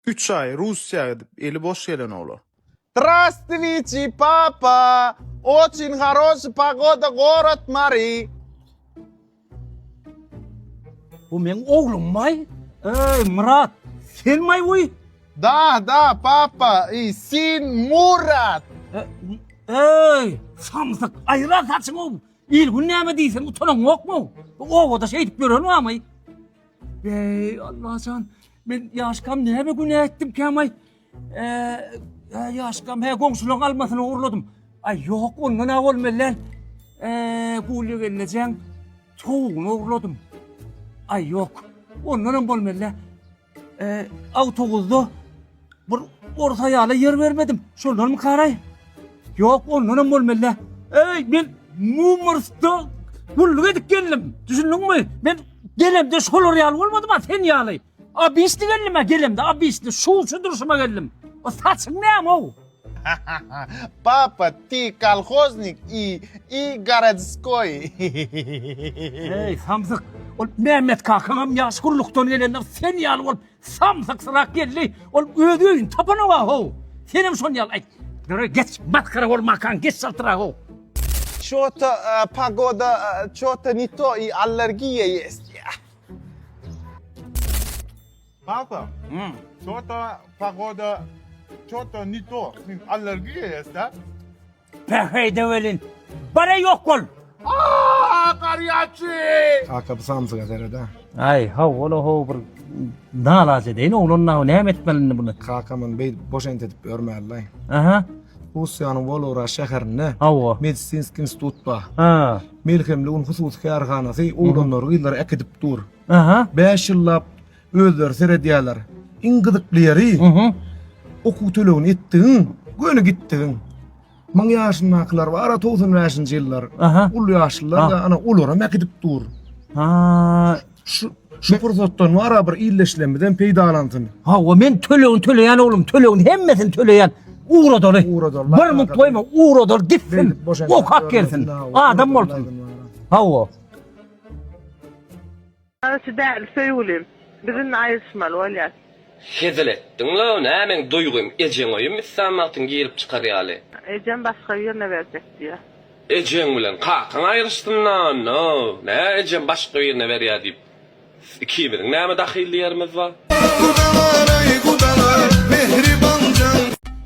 Üç aý Russiýa gidip, eli boş gelen oglan. Zdrastwiçi papa! Oçin haroşi pagoda gorod Mary. Bu meň oglummaý? Eý, Myrat, senmaý bu? Da, da, papa, i sin Murat. Eý, samsyk, aýra saçyňy. Il-gün näme diýsin, utanaňokmy? Bu obada şeýdip ýören barmy? Beý, Allajan, men ýaşkam näme günä etdimkäm-aý? Eee, ýaşkam, he, goňşularyň almasyny ogurladym. Aý, ýok, ondan-a bolmaly däl. Eee, Gulýa gelnejeň towugyny ogurladym. Aý, ýok, ondanam bolmaly däl. Eee, awtobusda bir orus aýala ýer bermedim. Şondanmy karaý? Ýok, ondanam bolmaly däl. Eý, men Mumyrsda gulluk edip geldim. Düşündiňmi? Men gelemde şolar ýaly bolmadym-a, sen ýaly. Obişli geldim-ä gelemde, obişli, şu-şu durşuma geldim. O saçyň näme-ow? Papa, ty kolhoznik i i gorodskoý. Eý, samsyk, ol Mämmet kakaňam ýaş gullukdan gelende sen ýaly bolup samsyksyrak geldi. Ol öz öýüni tapanok-a-how. Senem şon ýaly, aý, dur, geç, masgara bolmakaň, geç çaltrak-ow. Ço-to pogoda, ço-to ne to i allergiýa ýest. Papa, ço-to pogoda, ço-to ne to, allergiýa ýest, da? Päheýde welin, bara ýok bol! Aaa, garýaçy! Kaka bu samsyga sered-ä. Aý, hawa-la how bir nalaç edeýin oglan-a, näme etmeli indi muny? Kaka muny beýdip boş entetip ýörmäli-laý. Aha. Russiýanyň Wolograd şäherinde Hawa. medisinskiý institut bar. Ha. Melhemli un hususy kärhanasy oglanlary gyzlary äkidip dur. Aha. 5 ýyllap özleri seredýärler. Iň gyzykly ýeri okuw tölegini etdigiň, göni gitdigiň. Muň ýaşyndakylar bar, 95-nji ýyllar. Uly ýaşlylar da ana olaram äkidip dur. Ha. Şu şu pursatdan bar bir illeşlemizden peýdalansyn. Hawa, men tölegini töleýän oglum, tölegini hemmesini töleýän. Ugradaly. Ugradaly. Bir munt goýma, ugradaly gitsin. Okap gelsin. Adam bolsun. Hawa. Gaty däl söýgülim. Biz indi aýryşmaly bolýas. Hezil etdiň-la, nä meň duýgym, ejeň öýüm islän wagtyň girip çykar ýaly. Ejem başga birine berjek diýýär. Ejeň bilen kakaň aýryşsyn-da onda, nä ejem başga birine berýär diýip, ikimiziň näme dahylly ýerimiz bar?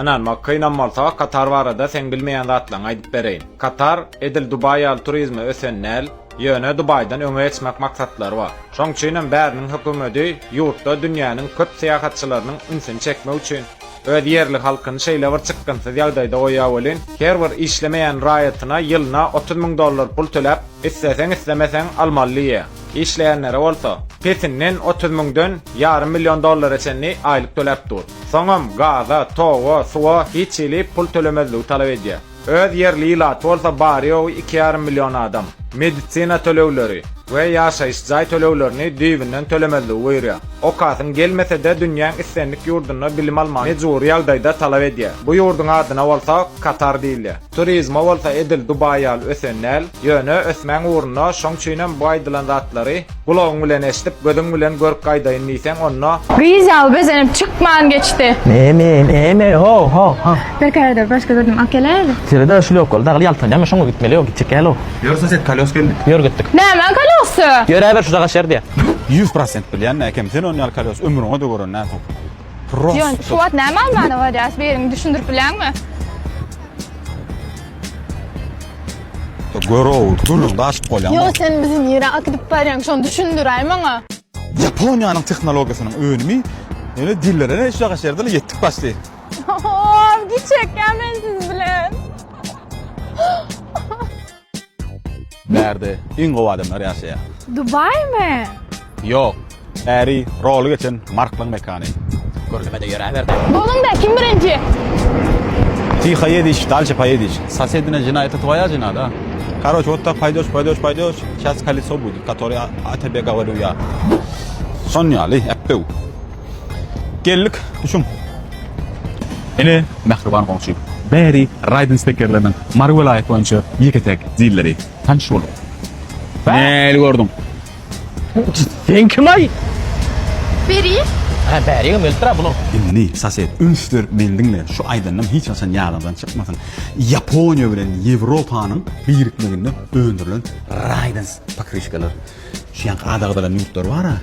Ynanmak kynam bolsa, Katar barada seň bilmeýän zatlaryňy aýdyp bereýin. Katar, edil Dubaý ýaly turizme ösen däl, Ýöne Dubaýdan öňe geçmek maksatlary bar. Şoň üçinem bäriniň hökümedi ýurtda dünýäniň köp syýahatçylarynyň ünsüni çekmek üçin öz ýerli halkyny şeýle bir çykgynsyz ýagdaýda goýýar welin, her bir işlemeýän raýatyna ýylyna 30 müň dollar pul töläp, isleseň-islemeseň almaly diýýär. Işleýänlere bolsa, pesinden 30 müňden ýarym million dollara çenli aýlyk töläp dur. Soňam gaza, toga, suwa hiç hili pul tölemezligi talap edýär. Öz ýerli ilaty bolsa bary-ýogy iki ýarym million adam. Medisina tölegleri we ýaşaýyş jaý töleglerini düýbünden tölemezligi buýurýar. Okasyň gelmese-de dünýäň islendik ýurdunda bilim almagy mejbury ýagdaýda talap edýär. Bu ýurduň adyna bolsa Katar diýilýär. Turizme bolsa edil Dubaý ýaly ösen däl, ýöne ösmäň ugrunda şoň üçinem bu aýdylan zatlary Gulagyň bilen eşidip, gözüň bilen görüp gaýdaýyn diýseň, onda. Gyz ýaly bezenip çykman geçdi. Neme, neme, ho, ho, ho. Berkaýda başga gördüm alyp geläýeli. Serede şu ýok dagyl ýaltanýar, men şoňa gitmeli, ýok gitjek däl o. Ýör sosed kolýos geldik. Ýör gitdik. Nämäň kolýosy? Ýöräber şu jaga şer diýä. 100% bilýän näkem sen on ýaly kolýos ömrüňe-de gören dälsiň. Ýön, şu wagt näme almana barýas, biriňi düşündirip bilýäňmi? Gör-ow, gürrüňde aşyp bolýaň. Ýok, sen bizi nirä äkidip barýaň, şony düşündiräý maňa. Ýaponiýanyň tehnologiýasynyň önümi, ýöne dillere ne işe gaşerdiler, ýetdik başly. Hop, gitjekkä men siz bilen. Bärde iň gowy adamlar ýaşaýar. Dubaýmy? Ýok. Bäri roly geçen Marklaň mekany. Gürlemede ýöräber-de. Boluň-da, kim birinji? Tiho ýediş, dalşe poýediş. Sosedine žena это twoýa žena da? Karoç wot tak paýdoş paýdoş paýdoş şas koliso budet katoriý a tebe gawarýu ýa. Şon ýaly äpbew. Geldik, düşüň. Ine, mähriban goňşy, bäri Raýden stekerleriniň Mary welaýaty boýunça ýeke-täk dilleri. Tanyş boluň. Nähili gördüň? Sen kim-aý? Beri. Hä, bärigem gelipdir-ä bular. Indi, sosed, üns berip meni diňle, şu aýdanlarym hiç haçan ýadyňdan çykmasyn. Ýaponiýa bilen Ýewropanyň birikmeginde öndürilen Raidens pokryşkalar. Şu ýaňky ady agzalan ýurtlar bar-a,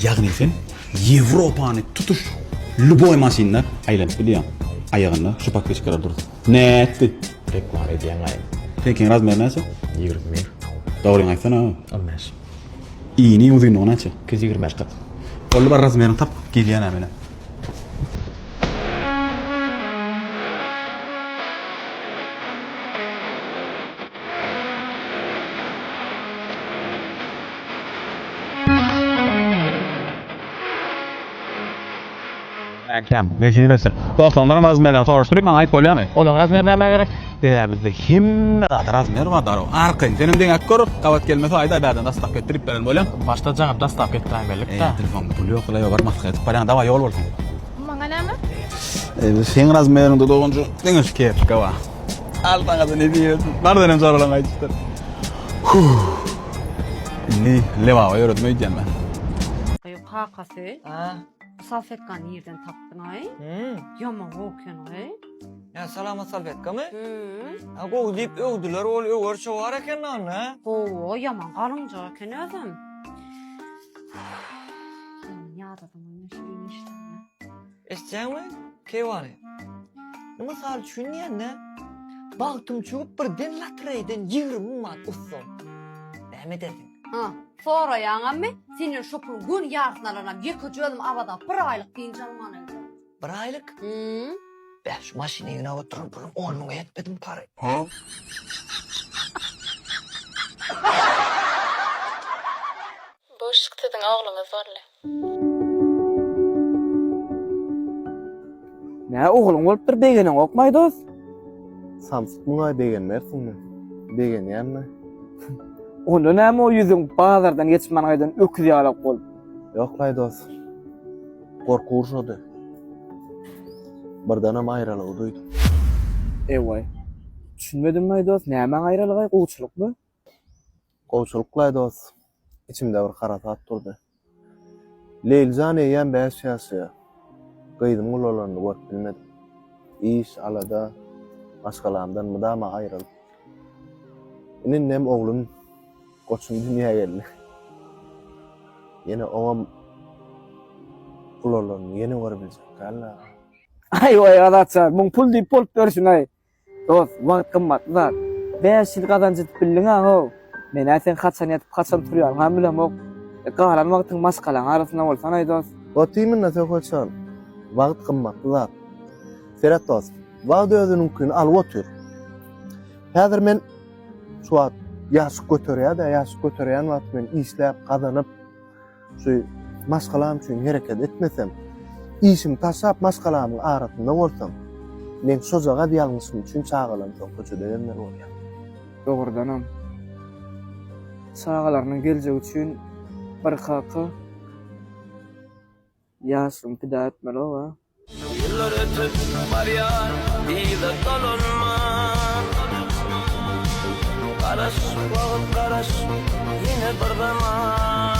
ýagny sen Ýewropany tutuş lýuboý maşynda aýlanyp bilýäň. Aýagynda şu pokryşkalar dursa. Nätdi? Reklama edýäň-aý. Seňkiň razmeri näçe? 21. Dogryňy aýtsana. 15. Ini uzynlygy näçe? 225 40. Boldy bar razmerini tap, gelýän-ä menem. Mäkäm, nesip etsin. Dostlarymdan razmerlerini soraşdyryp, maňa aýt bolýamy? Olaň razmeri nämä gerek? Sebäbi bizde hemme zada razmer bar darow. Arkaýyn, senem deňäp gör, gabat gelmese aýdaý bärden daslap getirip beren bolýan. Başda jaňyp daslap getiräýmelilik-dä. Eý, telefonda pul ýok, ýa bar maska edip barýaň, dawaý ýol bolsun. Maňa näme? Eý, seň razmeriňde doganjyk diňe şu kepka bar. Al saňa-da nesip etsin. Bardan hem soralaň aýdyşdyr. Indi Lebaba ýöredim öýdýän men. Aý kakasy. Bu salfetkany nirden tapdyň-aý? Ýaman gowy eken-aý. Ýa salamat salfetkamy? Ha gowy diýip öwdüler, ol öwer şowar eken onda. Gowy, ýaman galyňjak eken özem. Ýaman ýadadym men şu işlerine. Eşitýäňmi, keýwany? Mysal üçin diýende, bagtym çüwüp birden lotereýden 20 manat utsam, näme ederdiň? Ha, soraýaňammy? Senden şo puluň göni ýarysyny alanam ýekeje özüm Awaza bir aýlyk dynç almana giderin. Bir aýlyk? Hum. Bäh, şu maşyny ýygnap oturan pulum on müňe ýetmedimi pary? Buşluk siziň ogluňyz boldy. Nä ogluň bolupdyr begeneňokmaý dos? Samsyk muňa begenmersiňmi? Begenýänmi? Onda näme o ýüzüň bazardan geçmän gaýdan öküz ýalak bolup? Ýoklaý dos. Gorky gurşady. Birdenem aýralygy duýdum. Ewaý. Düşünmedimlaý dos, nämäň aýralygy, gowçulykmy? Gowçulyklaý dos. Içimde bir harasat turdy. Leýlijan eýýäm bäş ýaşaýar. Gyzymyň ulalanyny görüp bilmedim. Iş, alada, maşgalamdan mydama aýralyp. Indi indem oglum Goçum dünýä geldi. Ýene oňam ulalanyny ýene görüp biljek däl-ä. Aý-waý Azatjan, muň pul diýip bolup ýörşüň-aý. Dost, wagt gymmatly zat. Bäş ýyl gazanç edip bildiň-ä how. Men-ä seň haçan ýatyp, haçan turýanyňam bilemok. E, galan wagtyň maşgalaň arasynda bolsan-aý, dost. Ot imенно Söhbetjan. Wagt gymmatly zat. Seret dost, wagt özüniňkini alyp otyr. Häzir men şu wagt ýaşyk göterýär-de, ýaşyk göterýän wagt men işläp, gazanyp, Şu maşgalam üçin hereket etmesem, işimi taşlap maşgalamyň arasynda bolsam, men şojagaz ýalňyşym üçin çagalarym soň köçede gezmeli bolýar. Dogrudanam, çagalarynyň geljegi üçin bir kaka ýaşlygyny pida etmeli oba. Ýyllar ötüp barýar yza dolanman Garaş wagt garaş ýene bir zaman.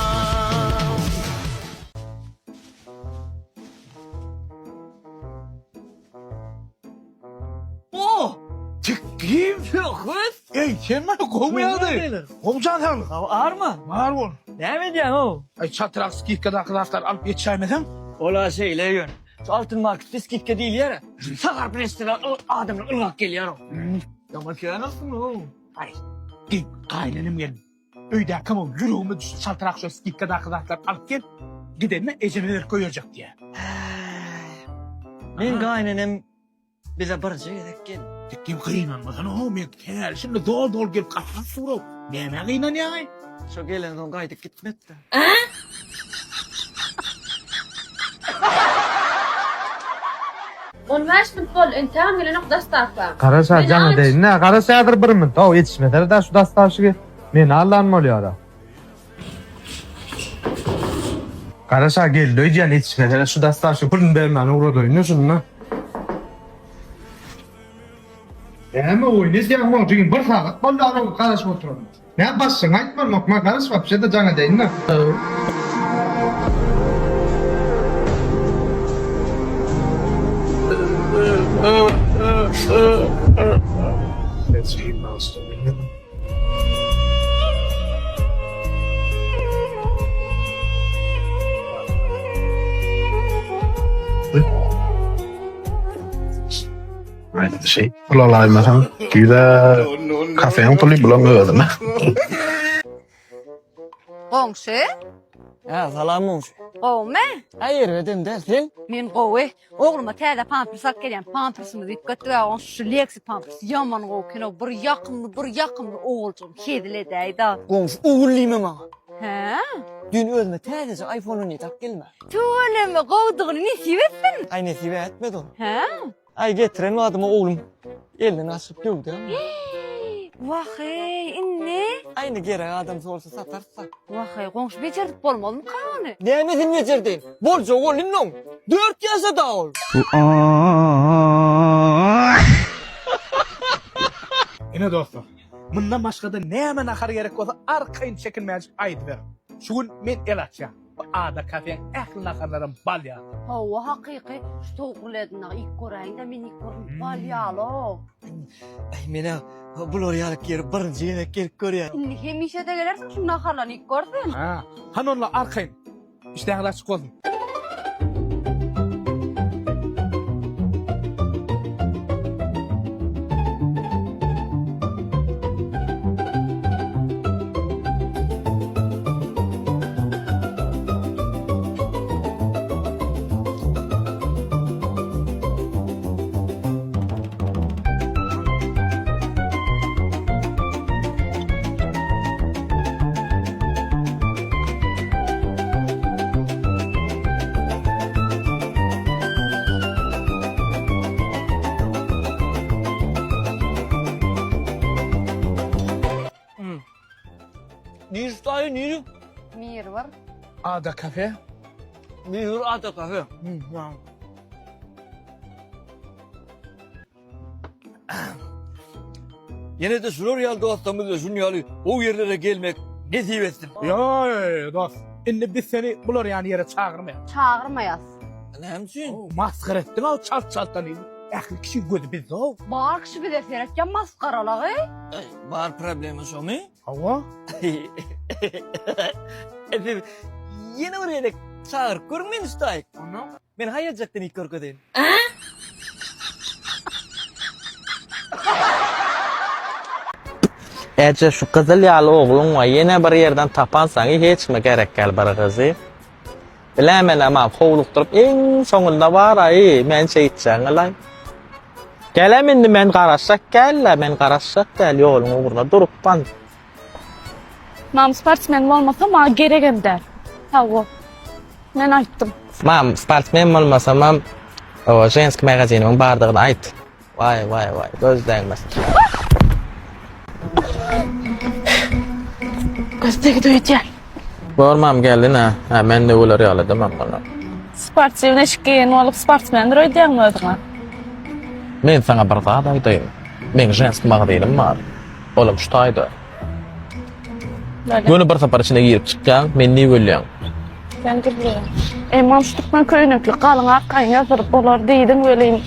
Oh! Tikgim! Söhbet! Eý, sen maňa gowmy ýagdaý? Gowy jan saglyk. Hawa, arma. Bar bol. Näme edýäň how? Aý, çatrak skidkadaky zatlary alyp ýetişäýmeseň. Ol-a şeýle ýöne. Şu altyn marketde skidka diýilýär-ä. Sagar presden adamlar ylgap gelýär-ow. Ýaman kän alsyň-ow. Aý, geý, gaýynenem geldi. Öýdäkim ol ýüregime düşdi çaltrak şol skidkadaky zatlary alyp gel. Gidende ejeme berip goýberjek diýýär. Meň gaýynenem Bize birje gezek gel. Kim gynanmasana-how, men häli şindi zol-zol gelip gapyny dur-ow. Nämä gynanýaň-aý? Şo gelensoň gaýdyp gitmedi-dä. On bäş minut boldy, entägem gelenok dostawka. Garaş a jaňa deýin-dä, garaş häzir bir minut, how ýetişmesene-dä şu dostawşigi. Meni aldan bolýar-a. Garaş a geldi öýdýän ýetişmesene şu dostawşig puluny bermän ugradaýyn-da şunda. Näme oýun edýäň muň jigim bir sagat boldy araw garaşyp oturanyma. Näme başlygyňa aýtmalymy maňa garaş wapşe-de jaň edeýin-de. Şey, pul alaýmasaň, ýüze kafeň puly bulaň özüne. Goňşy? Hä, salam goňşy. Gowumy? Hä, erbedem däl, sen? Men gowy. Ogluma täze pampers alyp gelýän. Pampersimizi üýtgetdik-ä, goňşy şu Lexi pampers ýaman gowy eken-ow. Bir ýakymly, bir ýakymly oguljygym hezil edäý-da. Goňşy, ogul diýme maňa. Hä? Düýn özüme täzeje iPhone 17 alyp gelme. Tüweleme, gowudygyny nesip etsin. Aý, nesip etmedi ol. Hä? Aý getiren badyma oglum elinden açyp döwdi. Wah-eý, indi? Aý indi gerek adamsy bolsa satarys-da. Wah-eý, goňşy bejerdip bolmazmyka ony? Nämesini bejerdeýin? Boljagy boldy indi oň. Dört ýaşa-da ol. Ine dostlar, mundan başga-da näme nahar gerek bolsa arkaýyn çekinmänjik aýdyber. Şu gün men el açýan. Bu ada kafeň ähli naharlaram bal ýaly. Hawa hakyky şu towuk ruledini dagy iýip göräýiň-dä men iýip gördüm bal ýaly-ow. Aý menä bular ýaly ýere birinji gezek gelip görýän. Indi hemişe-de gelersiň şu naharlaryny iýip görseň. Ha, hany onda arkaýyn. Işdäňiz açyk bolsun. Nirsi daýy niri? Mir bir. Ada kafe. Mir ada kafe. Ýene-de şular ýaly dostlarymyz bilen şunuň ýaly gowy ýerlere gelmek nesip etsin. Ýoý, dost. Indi biz seni bular ýaly ýere çagyrmaýas. Çagyrmaýas. Näme üçin? Masgara etdiň-ow çalt-çaltdan. Ähli kişi gözi bizde-ow. Bar kişi bize seretýän masgaralagy. Bar problema şomy? Hawa. Siz ýene bir gezek çagyryp görüň meni şu taýyk. Onda? Men haýaljakdan iýip görkezeýin. Eje şu gyzyl ýaly ogluň bar ýene bir ýerden tapansaň hiç kime gerek däl bir gyzy. Bilämen mam howlukdyryp iň soňunda baraý men şeýtjäňilaý. Gelem indi men garaşjak däl-le men garaşjak däl ýoluň ugruna durupban. Mam sportsmen bolmasa maňa geregem däl. Sag bol. Men aýtdym. Mam sportsmen bolmasamam o ženski magazinimiň bardygyny aýt. Waý waý waý göz degmesin. Göz degdi öýdýän. Bor mam geldi nä. Hä men döwüler ýaly demem muny. Sportiwny eşik geýen bolup sportsmendir öýdýäňmi özüňe? Men saňa bir zat aýdaýyn. Meň ženski magazinim bar. Olam şu taýda. Göni bir sapar içine girip çykýaň, men niý ölýäň. Sen gürleýäň. Emma şu türkmen köýnekli galyň arkaýyn ýazdyryp bolar diýdiň welin,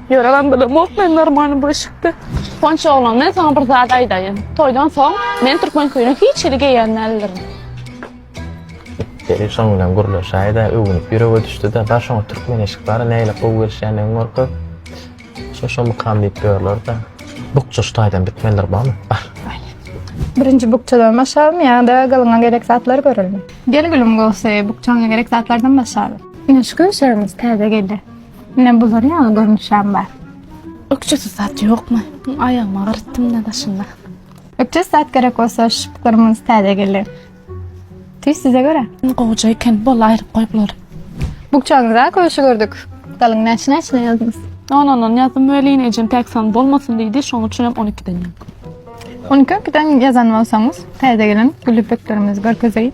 ýörebem bilemok men normalny bu eşikde. Ponç oglan, men saňa bir zat aýdaýyn. Toýdan soň men türkmen köýnek hiç hili geýen däldirin. Gel şoň bilen gürleşäý-dä, öwünip ýürege düşdi-de, bar şoňa türkmen eşik bar, nähili gowy gelişýändigini görkez. Şo şomykam diýip ýörler-dä. Bukja şu taýdan bitmelidir, barmy? Bar. Birinji bukjadan başlalymy ýa-da gylyňa gerek zatlary görelimi? Gel gülüm gowsy, bukjaňa gerek zatlardan başlaly. Ine şu köşegimiz täze geldi. Ine bular ýaly görnüşem bar. Ökjesiz zat ýokmy? Aýagymy agyrtdym-da daşynda. Ökjesiz zat gerek bolsa şypyklarymyz täze geldi. Tüýs size görä. Gowuja eken, boldy aýryp goý bulary. Bukjaňyza köşi gördük. Galyň näçe näçeden ýazdyňyz? On ondan ýazdym welin ejem täk san bolmasyn diýdi, şonuň üçin hem on ikiden ýazdym. On iki ikiden ýazan bolsaňyz, täze gelen gül ýüpeklerimizi görkezeýin.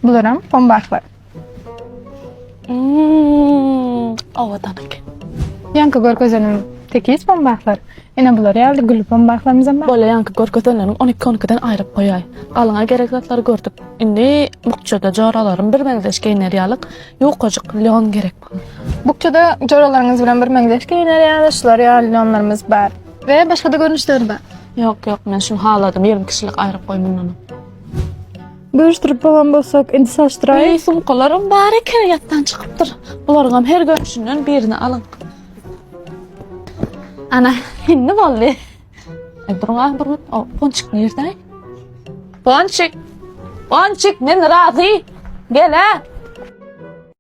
Bularam pombarhlar. Owadan eken. Ýaňky görkezenim. Tekiz bombaklar. Ine bular ýaly gülli bombaklarymyzam bar. Bolýa ýaňky görkezenleriň 12 12-den aýryp goýaý. Galyňa gerek zatlary gördük. Indi bukjada joralarym birmeňzeş geýner ýalyk ýukajyk lýon gerek maňa. Bukjada joralaryňyz bilen birmeňzeş geýner ýaly şular ýaly lýonlarymyz bar. We başga-da görnüşleri bar. Ýok, ýok, men şuny haladym. 20 kişilik aýryp goý mundanam. Görüşdirip bolan bolsak, indi saçdyraýyn. Eý, sumkalaram bar eken, ýatdan çykypdyr. Bularyňam her görnüşinden birini alyň. Ana, indi boldy. Ay, duruň ah, bir minut. O, Ponçik nirde? Ponçik! Ponçik, men razy. Gel-ä.